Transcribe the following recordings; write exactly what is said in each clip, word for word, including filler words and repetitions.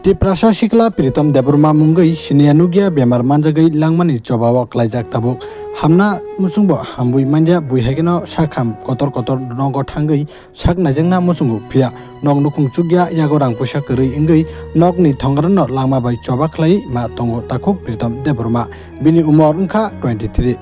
Tiprasa sikla Pritom Debbarma mungwi siniya nukya bemar manjagwi langmani chobao klaijak tabuk. Hamna muchungbo hamwi manya bui haikeno sakham kotor kotor nogo thangwi sak naijakna muchungo, phiya nok nukhung chukya, yago rang puisa kwrwi wngwi nokni thongrano langma bai choba khlai ma tongo takhuk Pritom Debbarma. Bini umor wngkha twenty three.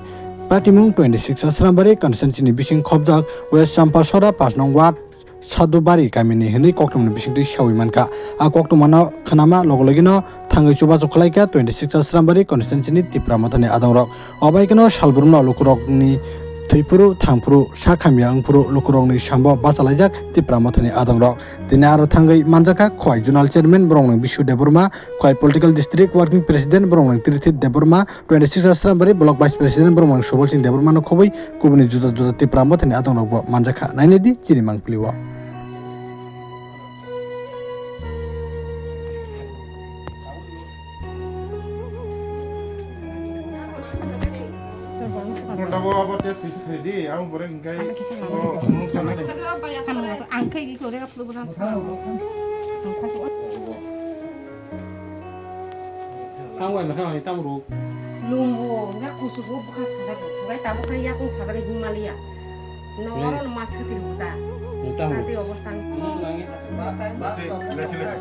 Patimung twenty six Asrambari constituency ni bising khobjak West Champasora pas nong ward Sadubari kamini hinwi koktwmani bisingtwi sawi mankha. A koktwmano khnama logo logino thangwi chubachu khlaikha twenty six Asrambari constituency ni Tipra Mothani adongrok. Obaikeno salbrumno lukurokni thwiphuru thangphuru sak hamya wngphuru lukurokni sambo bachalaijak Tipra Mothani adongrok. Tini aro thangwi manjakha Khowai Zonal Chairman borokni Bishu Debbarma, Khowai Political District Working President borokni Tirithit Debbarma, twenty six Asrambari Block Vice President borokni Subal Singh Debbarmano khobwi kubuni juda juda Tipra Mothani adongrokbo manjakha. Nainidi chini mangpili o. Tonta bo abo test kisi khai di, ang borek hingkai. Ano kisa bo mama. Mung sana de. Ang kai gi kore ka plu bra. Ang bai masa ni tam ru. Lumbu, nga kusugo bukha sajago. Ngai tabo khe yakung sajago Himalaya. Noro no mas khe tiri buta. Ni tam ru. Ati obostan. Lekhi lekhi.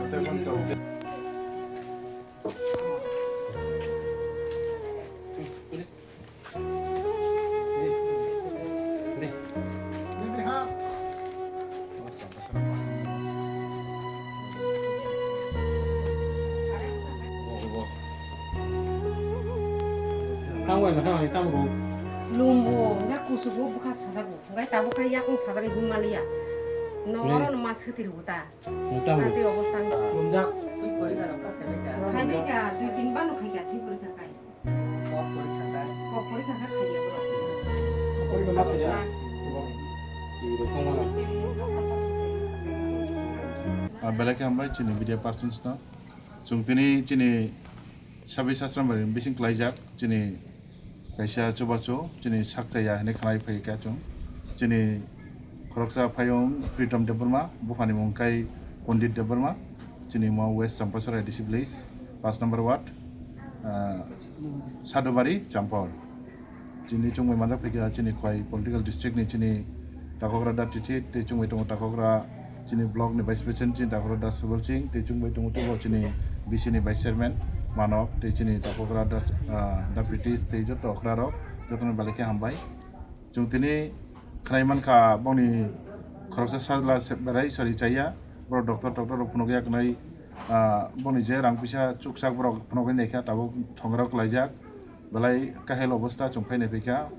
Lumbu, nga kusugo bukha sajago. Ngai tabo khe yakung sajago Himalaya. Noro no mas khe tiri buta. Ati obostan. Lumjak. Khai bai ka, dui din bano khai ka, twi pori ka kai. Kok pori ka kai. Kok pori ka kai ya. Ah, belai khe hambai chini media persons no. Chwng tini chini Sabi sasra mari bising klaijak chini kaisa chubachu chini sakchaya hinwi khnai phaikha chwng. Chini khoroksa phayung Pritom Debbarma, buphani mung khai Pondit Debbarma, chini mo West Champasora A D C village, pas number ward, ah, Sadubari, Champor. Chini chwngbai manjak phaikha chini Khowai political district ni chini takhokra da Titi, tei chwngbai tongo takhokra chini block ni vice president chini takhokra da Subal Singh, tei chwngbai tongo tubo chini B C ni vice chairman Manok, tei chini takhokra da, ah, da Pritish, tei joto okra rok, joto no belai khe hambai. Chwng tini khnai mankha bongni khoroksa sajla se-, berai sari chaya, borok doctor, doctor rok phunukya khnai, ah, bongni je rang puisa chukchak borok phunukwi naikha, tabuk thongrok klaijak. Belai kahel obostha chwng phai nai phaikha,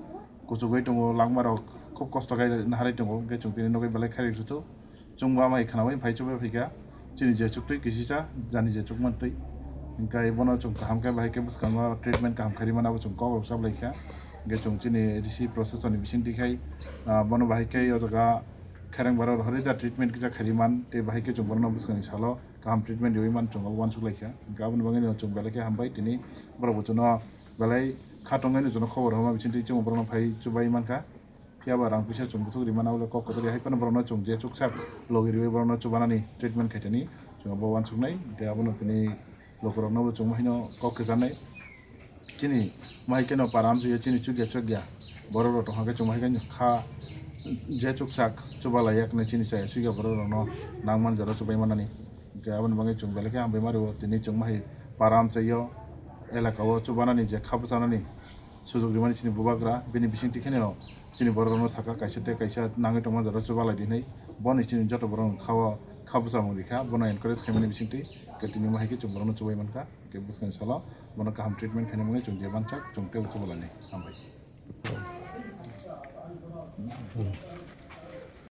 kuchugwi tongo, langmarok khub kosto khe naharwi tongo, hwnkhe chwng tini nugwi belai khairok suthu. Chwng bo amai khnaui phai chubai phaikha, chini je chuktwi kisisa, jani je chukmantwi. Hwnkhe bono chwng kaham khe bahai khe bwskango treatment kaham khairwi mano, abo chwng kok rok chaplaikha. Hwnkhe chwng chini A D C procession ni bisingtwi khai, ah, bono bahai khe o jaga khereng borok rohorwi da treatment kisa khairwi man, tei bahai khe chwng bono bwskangni salo kaham treatment riui man, chwng abo uansuk laikha. Hwnkhe aboni bagwino chwng belai khe hambai, tini borok bo chwngno belai kha tongnaino chwngno khobor rwma bisingtwi chwngbo borokno phai chubai mankha. Phiya ba rang puisa chwng bwswk rimani abo le kok kwchak ya, hai phano borokno chwng je chuksak logi riui borokno chubanani treatment khaitani chwng abo uansuknai. Hwnkhe abono tini lukurokno bo chwng haino kok kwcharnai. Chini mahaikeno para amchukya chini chukya chukya borok rok tongkha khe chwng mahaikeno kha je chuksak chubalaiya hwnwi chini chaya chukya borok rokno nangmani jora chubai manani. Hwnkhe aboni bagwi chwng belai khe hambai ma rwo tini chwng mahai para amchaio elaka o chubanani je kha bwchanani sujok rimani chini bubagra bini bisingtwi kheno chini borok rokno saka kaisa tei kaisa nangwi tongma jora chubalai di hinwi boni chini joto borok kha o kha bwchamung rikha bono encourage khaimani bisingtwi hwnkhe tini mahaikhe chwng borokno chubai mankha. Hwnkhe bwskangni salo bono kaham treatment khaina bagwi chwng je mansak chwng teibo chubalanai. Hambai.